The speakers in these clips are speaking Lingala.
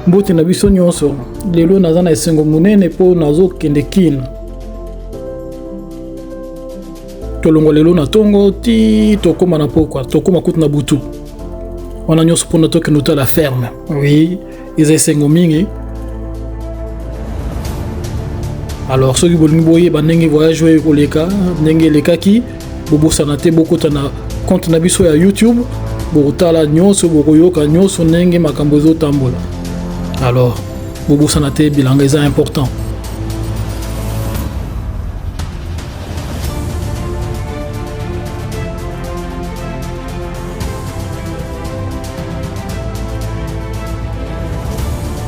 Mbote na biso nyonso. Lelo naza na esengo monene mpo nazokende Kin. Tolongwa lelo na tongo ti tokóma na pokwa, tokóma kutu na butu. Wana nyonso mpona tokende otala ferme. Oui, eza esengo mingi. Alors soki bolingi boyeba ndenge voyage oyo ekoleka, ndenge elekaki, bobosana te bokota na compte na biso ya YouTube, bokotala nyonso, bokoyoka nyonso ndenge makambo ezotambola. Alors bobosana te, bilanga eza important.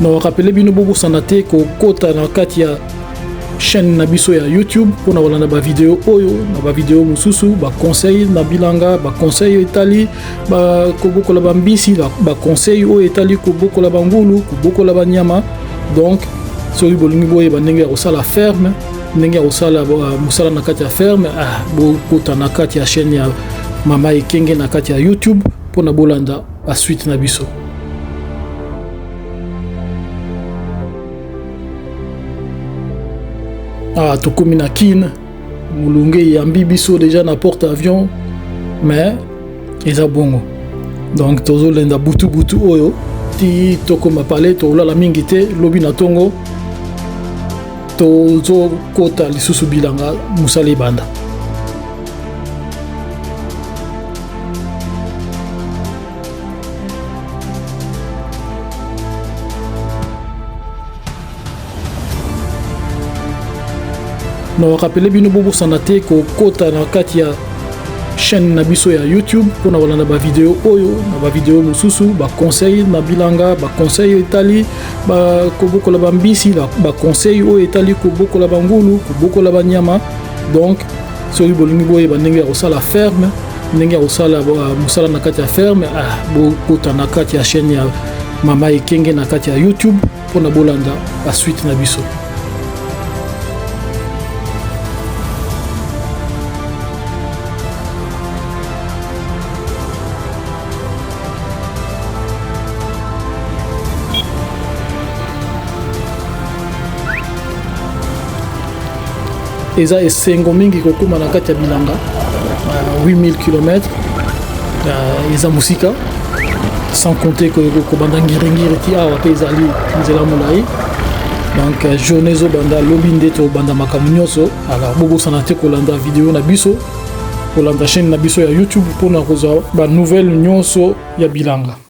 Na rappeler bino, bobosana te kokota na kati ya chaîne na biso ya YouTube mpona kolanda bavideo oyo na bavideo mosusu, baconseil na bilanga, baconseil oyo etali kobokola bambisi, baconseil oyo etali kobokola bangulu, kobokola banyama. Donc soki bolingi boyeba ndenge ya kosala ferme, ndenge ya kosala mosala na kati ya ferme, bokota na kati ya chaîne ya Mama Ekenge na kati ya YouTube mpona bolanda basuite na biso. Tokomi na Kin, molunge eyambi biso déjà na porte avion, mais eza bongo. Donc tozolenda butu butu oyo ti tokoma pale, tolala mingi te. Lobi na ntongo tozokota lisusu bilanga, mosala ebanda. Na rappeler bino, bobosana te kokota na kati ya chaîne na biso ya YouTube mpona kolanda bavideo oyo na bavideo mosusu, baconseil na bilanga, baconseil oyo etali kobokola bambisi, baconseil oyo etali kobokola bangulu, kobokola banyama. Donc soki bolingi boyeba ndenge ya kosala ferme, ndenge ya kosala mosala na kati ya ferme, bokota na kati ya chaîne ya Mama Ekenge na kati ya YouTube mpona bolanda basuite na biso. Eza esengo mingi kokóma na kati ya bilanga, 8000 km eza mosika, sans compter kobanda Ngiringiri ti awa mpe ezali nzela molai. Donc journée ezobanda lobi nde tobanda makambo nyonso. Alors bobosana te kolanda video na biso, kolanda chaîne na biso ya YouTube mpona kozwa banouvelle nyonso ya bilanga.